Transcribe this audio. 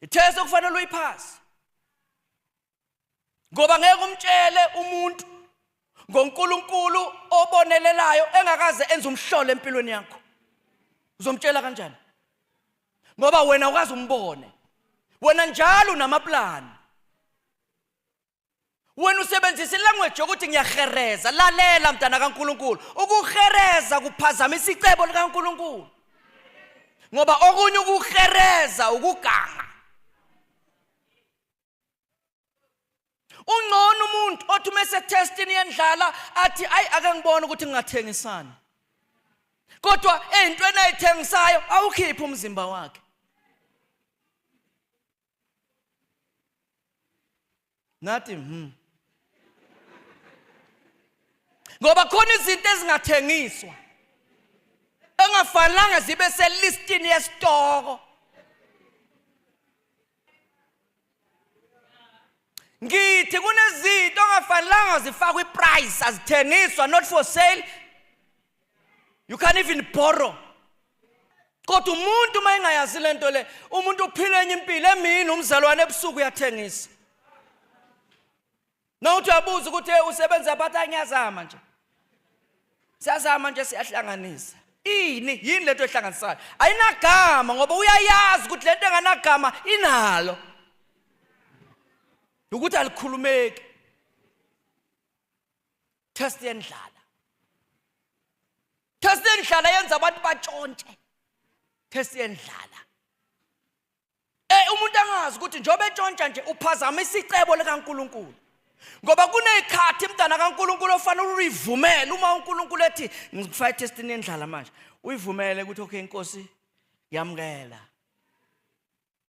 Itest okufanele uyiphase. Ngoba ngeke umtshele umuntu ngoNkulunkulu obonelelayo engakaze enze umhlolo empilweni yakho. Uzomtshela kanjani? Ngoba wena ukaze umbone. Wena njalo unamaplani. Wena usebenzisa ilanguage yokuthi ngiyahereza. Lalela mntana kaNkulunkulu. Ukuhereza kuphazamisa icebo likaNkulunkulu. Ngoba okunye ukuhereza ukuganga. Ungcono umuntu othi uma esetestini yendlala athi ayi ake ngibone ukuthi ngingathengisani. Kodwa eyintweni ayithengisayo awukhiphi umzimba wakhe. Nathi. Ngoba khona izinto ezingathengiswa engafanelanga zibe selistini yesitoko. Ngithi kunezinto ongafanelanga zifakwe iprice, azithengiswa, not for sale. You can't even borrow. Kodwa umuntu uma engayazi lento le, umuntu uphila enye impilo emini, umzalwane ebusuku uyathengisa. Nawuthi uyabuza ukuthi hey usebenza phathi, angiyazama nje. Siyazama nje, siyahlanganisa. Ini yini lento ehlanganisayo? Ayinagama, ngoba uyayazi ukuthi lento enganagama inalo. Ukuthi alikhulumeki. Test yendlala. Test yendlala yenza abantu batshontshe. Test yendlala. Umuntu angazi ukuthi njengoba etshontsha nje uphazamisa icebo likaNkuluNkulu. Ngoba kunezikhathi mntana kaNkuluNkulu ofanele uyivumele uma uNkulunkulu ethi ngifaka testini yendlala manje. Uyivumele ukuthi okay Nkosi, yamukela.